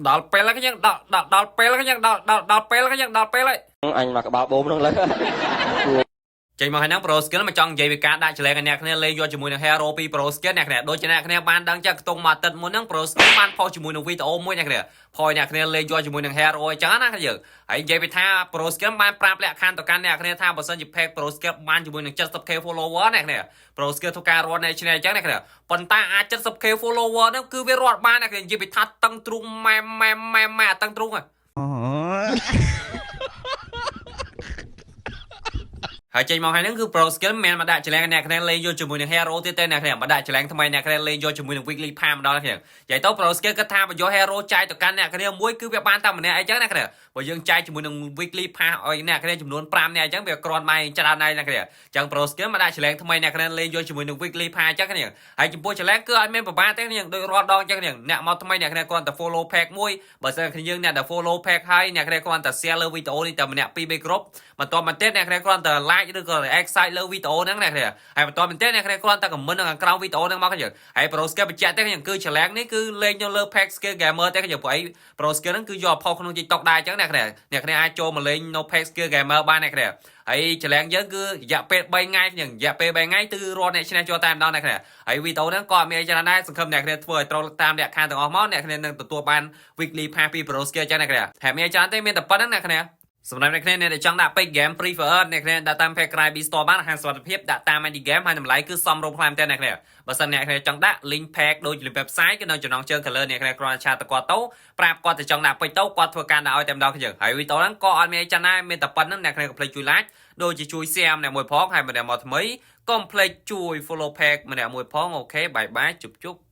ដល់ពេលហើយយើងដល់ដល់ដល់ពេលហើយយើងដល់ដល់ដល់ពេលហើយយើងដល់ពេលហើយ អញមកក្បាលបូមហ្នឹងលើ ចេញមកហើយហ្នឹង Pro Skill មកចង់និយាយពីការដាក់ challenge ឲ្យអ្នកគ្នាលេងយកជាមួយនឹង Hero ពី Pro Skill អ្នកគ្នាដូចជាអ្នកគ្នាបានដឹងចឹងខ្ទង់មួយអាទិត្យមុនហ្នឹង Pro Skill បានផុសជាមួយនឹងវីដេអូមួយអ្នកគ្នាផុសឲ្យអ្នកគ្នាលេងយកជាមួយនឹង Hero អញ្ចឹងណាយើងហើយនិយាយពីថា Pro Skill បានប្រាប់លក្ខខណ្ឌទៅកាន់អ្នកគ្នាថាបើសិនជា page Pro Skill បានជាមួយនឹង 70K follower អ្នកគ្នា Pro Skill ធ្វើការរត់អ្នកឈ្នះអញ្ចឹងអ្នកគ្នាប៉ុន្តែអាច 70K follower ហ្នឹងគឺវារត់បានអ្នកគ្នានិយាយពីថាតឹងទ្រូងម៉ែម៉ែម៉ែម៉ែអាតឹងទ្រូងហ៎ ហើយចេញមកហើយហ្នឹងគឺ Pro Skill មិនមែនមកដាក់ challenge អ្នកគ្នាលេងយកជាមួយនឹង Hero ទៀតទេអ្នកគ្នាមកដាក់ challenge ថ្មីអ្នកគ្នាលេងយកជាមួយនឹង Weekly Pass ម្ដងអ្នកគ្នានិយាយទៅ Pro Skill គាត់ថាបើយក Hero ចាយទៅកាន់អ្នកគ្នាមួយគឺវាបានតែម្នាក់អីចឹងអ្នកគ្នាបើយើងចាយជាមួយនឹង Weekly Pass ឲ្យអ្នកគ្នាចំនួន5នាក់អញ្ចឹងវាគ្រាន់តែច្រើនដែរអ្នកគ្នាអញ្ចឹង Pro Skill មកដាក់ challenge ថ្មីអ្នកគ្នាលេងយកជាមួយនឹង Weekly Pass អញ្ចឹងគ្នាហើយចំពោះ challenge គឺអត់មានប្រមាថទេគ្នាដូចរាល់ដងអញ្ចឹងគ្នាអ្នកមកថ្មីអ្នកគ្នាគ្រាន់តែ follow page មួយបើសិនគ្នាយើងអ្នកដែល follow page ហើយអ្នកគ្នាគ្រាន់តែ share លើវីដេអូនេះតែម្នាក់ពីរបីគ្រប់ បន្ទាប់មកទៀតអ្នកគ្នាគ្រាន់តែ like ឬក៏ excite លើវីដេអូហ្នឹងអ្នកគ្នាហើយបន្ទាប់មកទៀតអ្នកគ្នាគ្រាន់តែ comment នៅខាងក្រោមវីដេអូហ្នឹងមកខ្ញុំហើយ Pro Skill បញ្ជាក់ទេខ្ញុំគឺ challenge នេះគឺលេងនៅលើ page Skill Gamer ទេខ្ញុំព្រោះអី Pro Skill ហ្នឹងគឺយកផុសក្នុង TikTok ដែរអញ្ចឹងអ្នកគ្នាអ្នកគ្នាអាចចូលមកលេងនៅ page Skill Gamer បានអ្នកគ្នាហើយ challenge យើងគឺរយៈពេល3ថ្ងៃខ្ញុំរយៈពេល3ថ្ងៃគឺរត់អ្នកឈ្នះចូលតែម្ដងអ្នកគ្នាហើយវីដេអូហ្នឹងក៏អត់មានអីច្រើនដែរសង្ឃឹមអ្នកគ្នាធ្វើឲ្យត្រូវតាមលក្ខខណ្ឌទាំងអស់មកអ្នកគ្នានឹងទទួលបាន weekly pass ពី Pro Skill អញ្ចឹងអ្នកគ្នាហើយមានច្រើនទេមានតែប៉ុណ្្នឹងអ្នកគ្នាសម្រាប់អ្នកគ្នាអ្នកដែលចង់ដាក់ពេជ្រ game Free Fire អ្នកគ្នាដាក់តាម page Cry B Store បានហាងសុវត្ថិភាពដាក់តាម ID game ហើយតម្លៃគឺសមរម្យខ្លាំងមែនទែនអ្នកគ្នាបើសិនអ្នកគ្នាចង់ដាក់ link page ដូចជា website គឺនៅចំណងជើង color អ្នកគ្នាគ្រាន់តែchat ទៅគាត់ទៅប្រាប់គាត់ទៅចង់ដាក់ពេជ្រទៅគាត់ធ្វើការដាក់ឲ្យតែម្ដងយើងហើយវីដេអូហ្នឹងក៏អត់មានអីចាំដែរមានតែប៉ុណ្្នឹងអ្នកគ្នាកុំភ្លេចជួយ like ដូចជាជួយ share ម្នាក់មួយផងហើយម្នាក់មកថ្មីកុំភ្លេចជួយ follow page ម្នាក់មួយផង OK, bye bye ជប់ជប់។